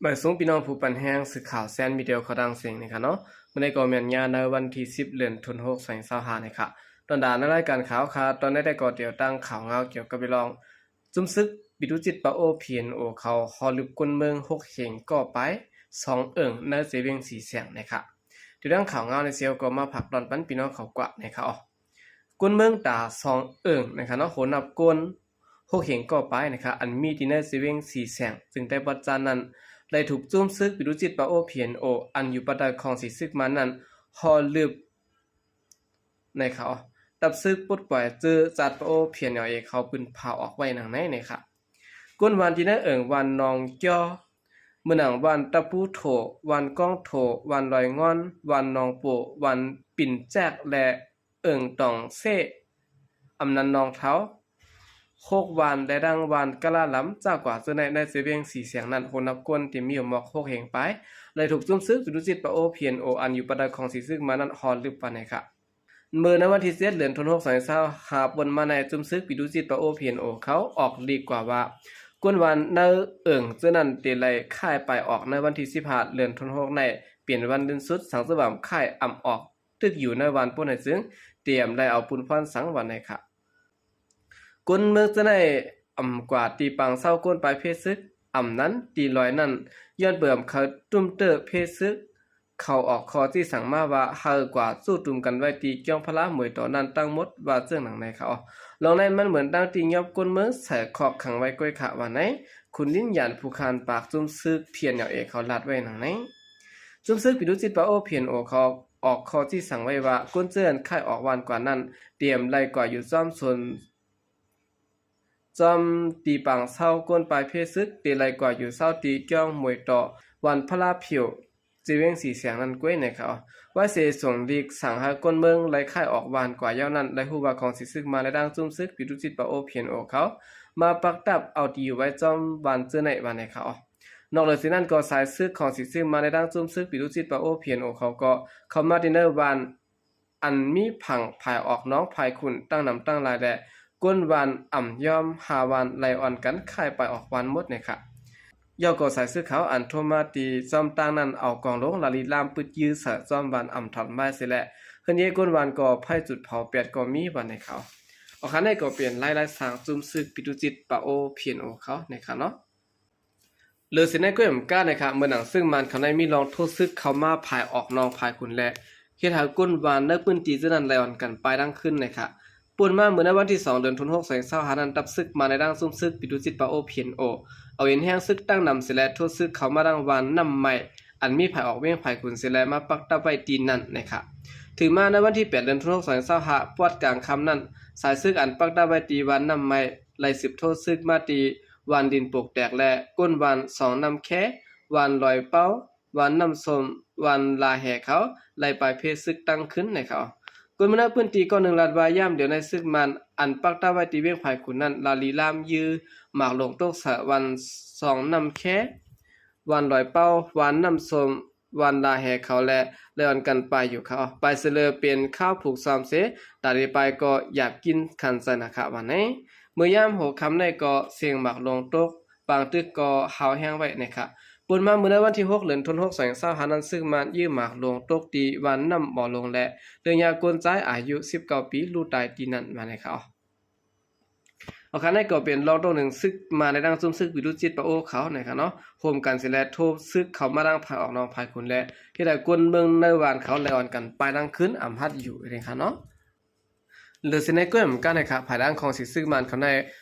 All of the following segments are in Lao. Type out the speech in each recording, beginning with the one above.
ໄປສູງພີ່ນ້ອງຜູ້ປັນແຮງ ສື່ຂ່າວແຊນມີເດຍເຂົ້າດັງເສັງນີ້ຄະເນາະ. ມື້ນີ້ກໍແມ່ນຍາມໃນວັນທີສິບ ເດືອນທຸນຫົກ ສອງພັນຊາວຫ້ານີ້ຄະ. ຕອນດາໃນລາຍການຂ່າວຄະ ຕອນນີ້ໄດ້ກໍຕຽວຕັ້ງຂ່າວງາວກ່ຽວກັບເລື່ອງ ຈຸ້ມຊຶກປີຕູຈິດປາໂອ ພີເອັນໂອ ເຂົາຫໍລຶບກົ້ນເມືອງຫົກເຮງກໍປາຍ ສອງເອີ່ງໃນເຊເວັງສີແສງນີ້ຄະ. ຕຽວຕັ້ງຂ່າວງາວໃນເຊວກໍມາຝາກຕອນປັນພີ່ນ້ອງເຂົາກວ່ານີ້ຄະ. ກົ້ນເມືອງຕາສອງເອີ່ງນີ້ຄະເນາະ ໂຫນັບກົ້ນຫົກເຮງກໍປາຍນີ້ຄະ ອັນມີທີ່ໃນເຊເວັງສີແສງ ຊຶ່ງໄດ້ປະຈານນັ້ນ ໄດ້ຖືກຈຸ້ມຊຶກປີຕູຈິດປາໂອ ພີເອັນໂອ ອັນຢູ່ພາຍໃຕ້ຂອງສີຊຶກມານນັ້ນ ຫໍລຶບ ໃນຂ່າວ ຕັບຊຶກປົດປ່ອຍຈື່ຈັດປາໂອ ພີເອັນເອ ເຂົາປືນພາວອອກໄວ້ດັ່ງໃນນີ້ຄະ. ກົ້ນວັນທີ່ໃນເອີ່ງວັນໜອງຈໍ ເໝືອນຫຍັງວັນຕະປູໂຖ ວັນກ້ອງໂຖ ວັນລອຍງ່ອນ ວັນໜອງໂປ ວັນປິນແຈກ ແລະ ເອີ່ງຕອງເຊ ອຳນັນໜອງເທົາ ຫົກວັນ ແລະ ດັ່ງວັນກະລະລຳ ຈາກກວ່າເຈີໃນ ໃນເຊເວັງສີແສງນັ້ນ ໂຫນັບກົ້ນທີ່ມີຢູ່ໝອກຫົກເຮງປາຍ ແລະ ຖືກຈຸ້ມຊຶກປີຕູຈິດປາໂອ ພີເອັນໂອ ອັນຢູ່ພາຍໃຕ້ຂອງສີຊຶກມານນັ້ນ ຫໍລຶບວ່ານີ້ຄະ. ເມື່ອໃນວັນທີເຈັດ ເດືອນທຸນຫົກ ສອງພັນຊາວຫ້າ ປົນມາໃນ ຈຸ້ມຊຶກປີຕູຈິດປາໂອ ພີເອັນໂອ ເຂົາອອກລີກກວ່າວ່າ ກ້ນວັນໃນເອີ່ງເຈີນັ້ນ ເຕໄລຄ້າຍປາຍອອກໃນວັນທີສິບຫ້າ ເດືອນທຸນຫົກໃນ ເປັນວັນເດັ່ນສຸດ ສັງເສວ່າຄ້າຍອຳອອກ ຕຶກຢູ່ໃນວັນປຸ້ນໃນ ຈຶ່ງຕຽມໄດ້ເອົາປຸນພອນສັງວັນໃນຄະ. ກົ້ນເມືອງຈະໄດ້ອຳກວ່າຕີປາງເຊົາ ກົ້ນປາຍເພຊຶກ ອຳນັ້ນ ຕີລອຍນັ້ນ ຍ້ອນເປີມເຂົາຕຸ້ມເຕີເພຊຶກ ເຂົາອອກຂໍ້ຊີ້ສັງມາວ່າ ໃຫ້ກວ່າສູ້ຕຸມກັນໄວ້ທີ່ກ້ອງພະລາມວຍຕໍ່ນັ້ນ ທັງໝົດວ່າເຊິ່ງໜັງໃນຄະ. ລອງໃນມັນເໝືອນດັ່ງທີ່ຫຍ້ອມກົ້ນເມືອງໃສ່ຄອກຂັງໄວ້ກ້ອຍຄະວ່າໃນ ຄຸນລິນຍານຜູ້ຄານປາກຈຸ້ມຊຶກ ພີເອັນເອ ເຂົາລາດໄວ້ໜັງໃນ. ຈຸ້ມຊຶກປີຕູຈິດປາໂອ ພີເອັນໂອ ເຂົາອອກຂໍ້ຊີ້ສັງໄວ້ວ່າ ກົ້ນເຈື່ອນຄ້າຍອອກວັນກວ່ານັ້ນ ຕຽມໄລ່ກວ່າຢູ່ຊ້ອມໂຊນ ຈ້ອມຕີປາງເຊົາ ກົ້ນປາຍເພຊຶກ ເຕໄລ່ກວ່າຢູ່ເຊົາທີ່ກ້ອງມວຍຕໍ່ວັນພະລາຜິວ ເຊເວັງສີແສງນັ້ນກ້ວຍໃນຄະ. ວ່າເສສົ່ງລີກສັ່ງໃຫ້ກົ້ນເມືອງໄລ່ຄ້າຍອອກວັນກວ່າ ຍ້ອນນັ້ນ ໄດ້ຮູ້ວ່າຂອງສີຊຶກມານ ແລະ ດັ່ງຈຸ້ມຊຶກປີຕູຈິດປາໂອ ພີເອັນໂອ ເຂົາມາປັກດັບເອົາທີ່ຢູ່ໄວ້ຈ້ອມວັນເຈີໃນວັນໃນຄະ. ນອກເໜືອຈາກນັ້ນກໍສາຍຊຶກຂອງສີຊຶກມານ ແລະ ດັ່ງຈຸ້ມຊຶກປີຕູຈິດປາໂອ ພີເອັນໂອ ເຂົາກໍເຂົ້າມາທີ່ໃນວັນ ອັນມີຜັງພາຍອອກໜອງພາຍຂຸນຕັ້ງນຳຕັ້ງຫຼາຍ ແລະ ກົ້ນວັນອຳຍ້ອມຫ້າວັນ ໄລ່ອ່ອນກັນຄ້າຍປາຍອອກວັນໝົດໃນຄະ. ຢ່າວກໍສາຍຊຶກເຂົາອັນໂທມາຕີຈ້ອມຕັ້ງນັ້ນ ເອົາກອງຫຼົງລາລີລາມປຶດຢື້ໃສ່ຈ້ອມວັນອຳຖອດໄມ້ເສຍ ແລະ ເຮືອນເຍກ້ນວັນກໍໄຟຈຸດເຜົາແປດກໍມີວັນໃນຄະ. ອອກຄັນໃນກໍເປັນລາຍລາຍສາງຈຸ້ມຊຶກປີຕູຈິດປາໂອ ພີເອັນໂອ ເຂົາໃນຄະເນາະ. ເຫຼືອເສຍໃນກ້ວຍອຳການໃນຄະ ເມື່ອໜັງຊຶກມານເຂົາໃນມີລອງໂທຊຶກເຂົ້າມາພາຍອອກໜອງພາຍຂຸນ ແລະ ເຮັດໃຫ້ກົ້ນວັນໃນພື້ນທີ່ເຫຼົ່ານັ້ນໄລ່ອ່ອນກັນປາຍດັງຂຶ້ນໃນຄະ. ປົນມາເມື່ອໃນວັນທີສອງ ເດືອນທຸນຫົກ ສອງພັນຊາວຫ້ານັ້ນ ຕັບຊຶກມານ ແລະ ດັ່ງຈຸ້ມຊຶກປີຕູຈິດປາໂອ ພີເອັນໂອ ເອົາເອັນແຮງຊຶກຕັ້ງນຳເສຍ ແລະ ໂທຊຶກເຂົ້າມາດັ່ງວັນນ້ຳໄມ້ ອັນມີພາຍອອກວຽງພາຍຂຸນເສຍ ແລະ ມາປັກດັບໄວ້ທີ່ນັ້ນໃນຄະ. ຖືມາໃນວັນທີແປດ ເດືອນທຸນຫົກ ສອງພັນຊາວຫ້າ ປອດກາງຄ່ຳນັ້ນ ສາຍຊຶກອັນປັກດັບໄວ້ທີ່ວັນນ້ຳໄມ້ ໄລ່ສືບໂທຊຶກມາທີ່ວັນດິນໂປກແຕກ ແລະ ກົ້ນວັນສອງນ້ຳແຄ, ວັນລອຍເປົາ, ວັນນ້ຳສົ້ມ, ວັນລາແຮເຂົາ ໄລ່ປາຍເພຊຶກຕັ້ງຂຶ້ນໃນເຂົາ. ຄົນເມືອງໃນພື້ນທີ່ກ້ອນໜຶ່ງລາດວ່າ ຍາມດຽວໃນຊຶກມານ ອັນປັກດັບໄວ້ທີ່ວຽງພາຍຂຸນນັ້ນ ລາລີລາມຢື້ໝາກໂລງຕົກໃສ່ວັນສອງນ້ຳແຄ, ວັນລອຍເປົາ, ວັນນ້ຳສົ້ມ, ວັນລາແຮເຂົາ ແລະ ໄລ່ອ່ອນກັນປາຍຢູ່ເຂົາ. ປາຍສະເຫຼີເປັນຄາວຜູກຊ້ອມເສ, ຕາດີປາຍກໍຢາກກິນຂັນໃສ່ນະຄະວ່າໃນ. ເມື່ອຍາມຫົວຄ່ຳໃນກໍສຽງໝາກໂລງຕົກ, ບາງຕຶກກໍຫາວແຮງໄວ້ໃນຄະ. ປົນມາເມື່ອໃນວັນທີຫົກ ເດືອນທຸນຫົກ ສອງພັນຊາວຫ້ານັ້ນ ຊຶກມານຢື້ໝາກໂລງຕົກທີ່ວັນນ້ຳບໍ່ໂລງ ແລະ ເລື່ອງຍາກກົ້ນຊາຍອາຍຸສິບເກົ້າປີ ລູກຕາຍທີ່ນັ້ນວ່າໃນຄະ. ອາຄານໃນກໍເປັນລອງຕົກໜຶ່ງ ຊຶກມານ ແລະ ດັ່ງຈຸ້ມຊຶກປີຕູຈິດປາໂອເຂົາໃນຄະເນາະ ໂຮມກັນເສຍ ແລະ ໂທຊຶກເຂົ້າມາດັ່ງພາຍອອກໜອງພາຍຂຸນ ແລະ ເຮັດໃຫ້ຄົນເມືອງໃນວານເຂົາໄລ່ອ່ອນກັນປາຍດັ່ງຂຶ້ນອຳຮັດຢູ່ໃນຄະເນາະ. ເຫຼືອເສຍໃນກ້ວຍອຳການໃນຄະ ພາຍຫຼັງຂອງສີຊຶກມານເຂົາໃນ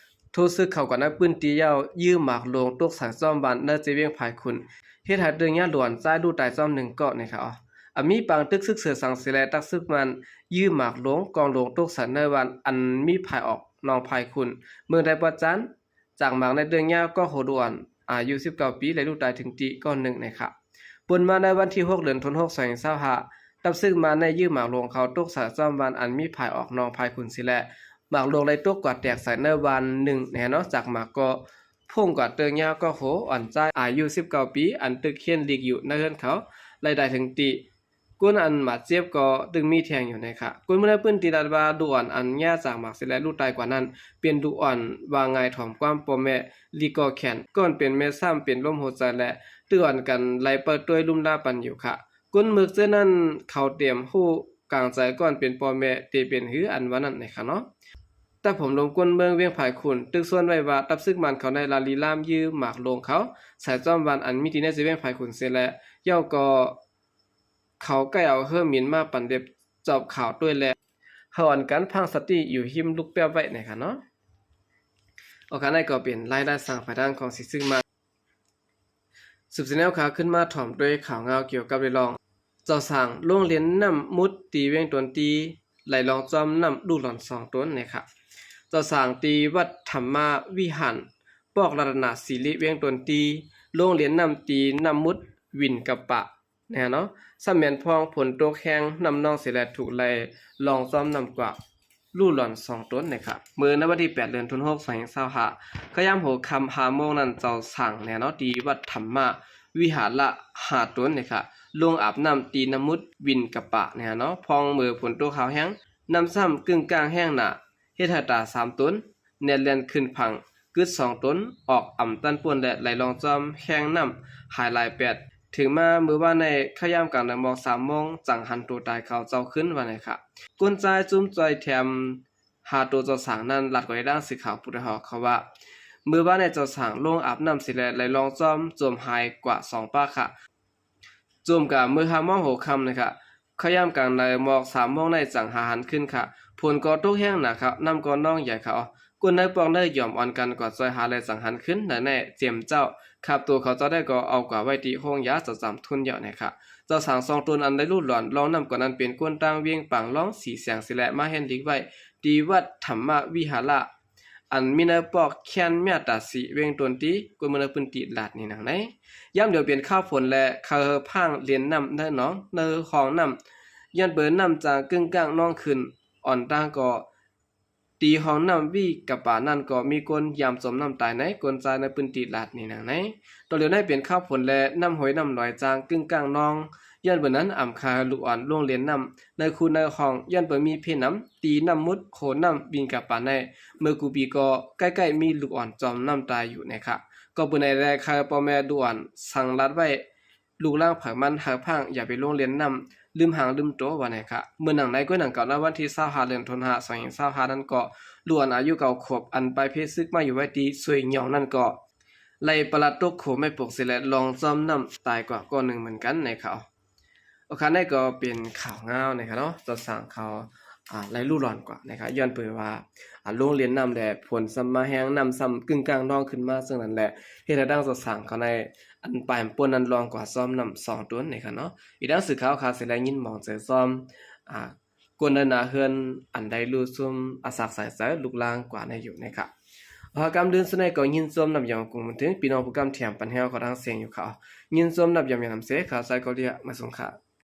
ໂທຊຶກເຂົ້າກັນໃນພື້ນທີ່ຍາວ ຢື້ໝາກໂລງຕົກໃສ່ຊ້ອມບ້ານໃນເຈວຽງພາຍຂຸນ ເຮັດໃຫ້ເຕີງຍາຫຼວນຊາຍລູກຕາຍຊ້ອມໜຶ່ງເກາະໃນຄະ. ອາ ມີປາງຕຶກຊຶກເສີສັງເສຍ ແລະ ຕັກຊຶກມານ ຢື້ໝາກໂລງ ກອງໂລງຕົກໃສ່ໃນບ້ານ ອັນມີພາຍອອກໜອງພາຍຂຸນ ເມືອງໄດປະຈັນ ຈາກໝາກໃນເຕີງຍາກໍໂຫດູອ່ອນ ອາຍຸສິບເກົ້າປີ ແລະ ລູກຕາຍເຖິງທີ່ເກາະໜຶ່ງໃນຄະ. ປົນມາໃນວັນທີຫົກ ເດືອນທຸນຫົກ ສອງພັນຊາວຫ້າ ຕັບຊຶກມານໃນຢື້ໝາກໂລງເຂົາຕົກໃສ່ຊ້ອມບ້ານ ອັນມີພາຍອອກໜອງພາຍຂຸນເສຍ ແລະ ໝາກໂລງໄດ້ຕົກກວາດແຕກໃສ່ໃນບ້ານໜຶ່ງແນ່ເນາະ ຈາກໝາກກໍ ພົງກວາດເຕີງຍາກໍໂຫອ່ອນຊາຍອາຍຸສິບເກົ້າປີ ອັນຕຶກຮຽນຫຼີກຢູ່ໃນເຮືອນເຂົາ ໄລ່ຕາຍເຖິງທີ່. ຄົນອັນບາດເຈັບກໍຕຶງມີແທ່ງຢູ່ໃນຄະ. ຄົນເມືອງໃນພື້ນທີ່ລາດວ່າ ລູກອ່ອນອັນຍາຈາກໝາກເສຍ ແລະ ລູກຕາຍກວ່ານັ້ນ ເປັນລູກອ່ອນວ່າງ່າຍຖອມຄວາມພໍ່ແມ່ ລີກກໍແຂນ ກ່ອນເປັນແມ່ຊ້ຳ ເປັນລົມຫົວໃຈ ແລະ ຕື່ນກັນໄລ່ເປີດຕົວະລຸມລາປັນຢູ່ຄະ. ກົ້ນເມືອງເຈີນັ້ນ ເຂົາຕຽມຮູ້ກາງໃຈກ່ອນເປັນພໍ່ແມ່ເຕເປັນຫືອອັນວ່ານັ້ນນະຄະເນາະ. ຕາຜົມລົມກົ້ນເມືອງວຽງພາຍຂຸນ ຕຶກຊວນໄວ້ວ່າ ທັບຊຶກມັນເຂົາໄດ້ລາລີລາມຢື້ໝາກໂລງເຂົາ ໃສ່ຈອມວັນອັນມີຕີໃນເວງພາຍຂຸນເສຍແລ້ວ ເຈົ້າກໍເຂົາໃກ້ເອົາເຮືອບິນມາປັນເລັບຈອບຂາວຕົວແລ ເຮົາອັນກັນພັງສະຕິຢູ່ຮິມລູກແປ້ວໄວ້ນະຄະເນາະ. ໂອຄາ ນັ້ນກໍເປັນລາຍລາຍສ້າງພາຍທາງຂອງສີຊຶກມາ. ສືບສຽນແນວຂາວຂຶ້ນມາຖອມດ້ວຍຂ່າວງາວກ່ຽວກັບເລື່ອງ ເຈົ້າສ້າງໂລງຫຼຽນນ້ຳມຸດຕີວຽງຕົນຕີ ໄຫຼລອງຈອມນ້ຳລູກຫຼອນສອງຕົນນະຄະ. ເຈົ້າສ້າງທີ່ວັດທຳມະວິຫານ ປອກລັດຕະນະສີລິວຽງຕົນຕີ ໂລງຫຼຽນນ້ຳຕີນ້ຳມຸດວິນກະປະ ແນ່ເນາະ ຊ້ຳແມ່ນພອງຝົນຕົກແຮງນ້ຳນອງເສຍແລ້ວ ຖືກໄຫຼລອງຈອມນ້ຳກວ່າ ລູກຫຼອນສອງຕົນນະຄະ. ເມື່ອໃນວັນທີແປດ ເດືອນທີຫົກ ສອງພັນຊາວຫ້າ ຄະຍາມຫົວຄ່ຳຫ້າໂມງນັ້ນ ເຈົ້າສ້າງແນ່ເນາະ ທີ່ວັດທຳມະວິຫາລະຫ້າຕົນນະຄະ ລົງອາບນ້ຳຕີນ້ຳມຸດວິນກະປະແນ່ເນາະ ພອງເມື່ອຝົນຕົກຫາວແຮງ ນ້ຳຊ້ຳກຶ້ງກ້າງແຮງໜ້າ ເຮັດໃຫ້ຕາຍສາມຕົນ ແນດແລ່ນຂຶ້ນພັງ ກຶດສອງຕົນ ອອກອຳຕັນປົນ ແລະ ໄຫຼລອງຈອມແຮງນ້ຳ ຫາຍຫຼາຍແປດ. ເຖິງມາມື້ວານໃນ ຄະຍາມກາງເດີນໝອກສາມໂມງ ຈັ່ງຫັນໂຕຕາຍຂາວເຈົ້າຂຶ້ນວ່ານັ້ນຄະ. ຄົນຊາຍຈຸ້ມຈ່ອຍແຖມຫາໂຕເຈົ້າສ້າງນັ້ນ ລັດກວາດໃຫ້ດັ່ງສື່ຂ່າວຜູ້ໄດ້ຮອດເຂົາວ່າ ມື້ວານໃນເຈົ້າສ້າງລົງອາບນ້ຳເສຍແລ້ວ ໄຫຼລອງຈອມຈົມຫາຍກວ່າສອງປາຄະ. ຈົມກະມື້ຫ້າໂມງຫົວຄ່ຳນະຄະ ຄະຍາມກາງໃນໝອກສາມໂມງໃນ ຈັ່ງຫາຫັນຂຶ້ນຄະ. ຝົນກໍຕົກແຮງໜັກຄະ ນ້ຳກໍນອງໃຫຍ່ຄະ. ຄົນໃນປອກເນີຍອມອ່ອນກັນກວາດຊ່ອຍຫາ ແລະ ຈັ່ງຫັນຂຶ້ນໃນແນ່ເຈັມເຈົ້າ. ຄາບໂຕເຂົາເຈົ້າໄດ້ກໍເອົາກວາດໄວ້ທີ່ໂຮງຢາເຈົ້າຈຳທຸນແລ້ວນະຄະ. ເຈົ້າສາງສອງຕົນອັນໄດ້ລູດຫຼອນລອງນ້ຳກ່ອນນັ້ນ ເປັນຄົນຕ່າງວຽງປາງລອງສີແສງເສຍແລ້ວ ມາແຮ່ນລິກໄວ້ທີ່ວັດທຳມະວິຫາລະ ອັນມີໃນປອກແຄນແມຕາສີ ວຽງຕົນຕີ ຄົນເມືອງໃນພື້ນທີ່ລາດນີ້ນຳໃນ. ຍາມດຽວເປັນຄາວຝົນ ແລະ ເຂົາພາກັນເລ່ນນ້ຳໃນໜອງ ໃນຮ່ອງນ້ຳ ຍ້ອນເປີດນ້ຳຈາງກຶ້ງກ້າງນອງຂຶ້ນ ອ່ອນຕ່າງກໍຕີຮ່ອງນ້ຳວິກະປານັ້ນ ກໍມີຄົນຢາມຈົມນ້ຳຕາຍໃນ ຄົນຊາຍໃນພື້ນທີ່ລາດນີ້ນຳໃນ. ຕອນດຽວໃນເປັນຄາວຝົນ ແລະ ນ້ຳຫ້ວຍນ້ຳໜອຍຈາງກຶ້ງກ້າງນອງ ຍ້ອນເປີດນັ້ນອຳຄາລູກອ່ອນລົງເລ່ນນ້ຳໃນຄູໃນຮ່ອງ ຍ້ອນເປີດມີເພນ້ຳ ຕີນ້ຳມຸດໂຂນ້ຳວິນກະປາໃນ ເມື່ອກູປີກໍໃກ້ໆມີລູກອ່ອນຈອມນ້ຳຕາຍຢູ່ນະຄະ. ກໍເປັນໃນແລະ ຄາພໍ່ແມ່ລູກອ່ອນສັ່ງລັດໄວ້ ລູກຫຼານເຜົ່າມັນເຮົາພັງຢ່າໄປລົງເລ່ນນ້ຳ ລືມຫາງລືມໂຕວ່ານະຄະ. ເມື່ອໜັງໃນກໍໜັງເກົ່າ ໃນວັນທີຊາວຫ້າ ເດືອນທີຫ້າ ສອງພັນຊາວຫ້ານັ້ນກໍ ລູກອ່ອນອາຍຸເກົ້າຂວບ ອັນໄປເພຊຶກມາຢູ່ໄວ້ທີ່ສວຍຫຍອງນັ້ນກໍ ໄຫຼປະລັດຕົກໂຂໄມ້ປົກເສຍແລ້ວ ລອງຈອມນ້ຳຕາຍກວ່າກ້ອນໜຶ່ງເໝືອນກັນນະຄະ. ໂອຄາ ນັ້ນກໍເປັນຂ່າວງາວນະຄະເນາະ ເຈົ້າສາງເຂົາ ອ່າ ໄດ້ລູດຫຼອນກວ່ານະຄະ ຍ້ອນເປີວ່າ ອ່າ ລົງເລ່ນນ້ຳແລ້ວ ຝົນຊ້ຳມາແຮງ ນ້ຳຊ້ຳກຶ້ງກ້າງນອງຂຶ້ນມາ ເຊິ່ງນັ້ນແຫຼະ ເຮັດໃຫ້ທາງເຈົ້າສາງເຂົາໃນ ອັນປາຍປົນນັ້ນລອງກວ່າຈອມນ້ຳສອງຕົນນະຄະເນາະ. ອີກດັ່ງສື່ຂ່າວຄາເສຍແລ້ວຍິນໝອງໃຈຊອມ ອ່າ ຄົນໃນໜ້າເຮືອນ ອັນໄດ້ຮູ້ຊຸມອາສັກສາຍໃຈ ລຸກລາງກວ່າໃນຢູ່ນະຄະ. ເຮົາກຳເດີນສຸດໃນກໍຍິນຊົມນັບຢອງກຸງເຖິງ ພີ່ນ້ອງຜູ້ກຳແຖມປັນແຮວເຂົ້າທາງເສຍງຢູ່ເຂົາ ຍິນຊົມນັບຢອງຢານຳເສ ຂ່າວສາຍເກົາເລຍມາສົ່ງຄ່ະ.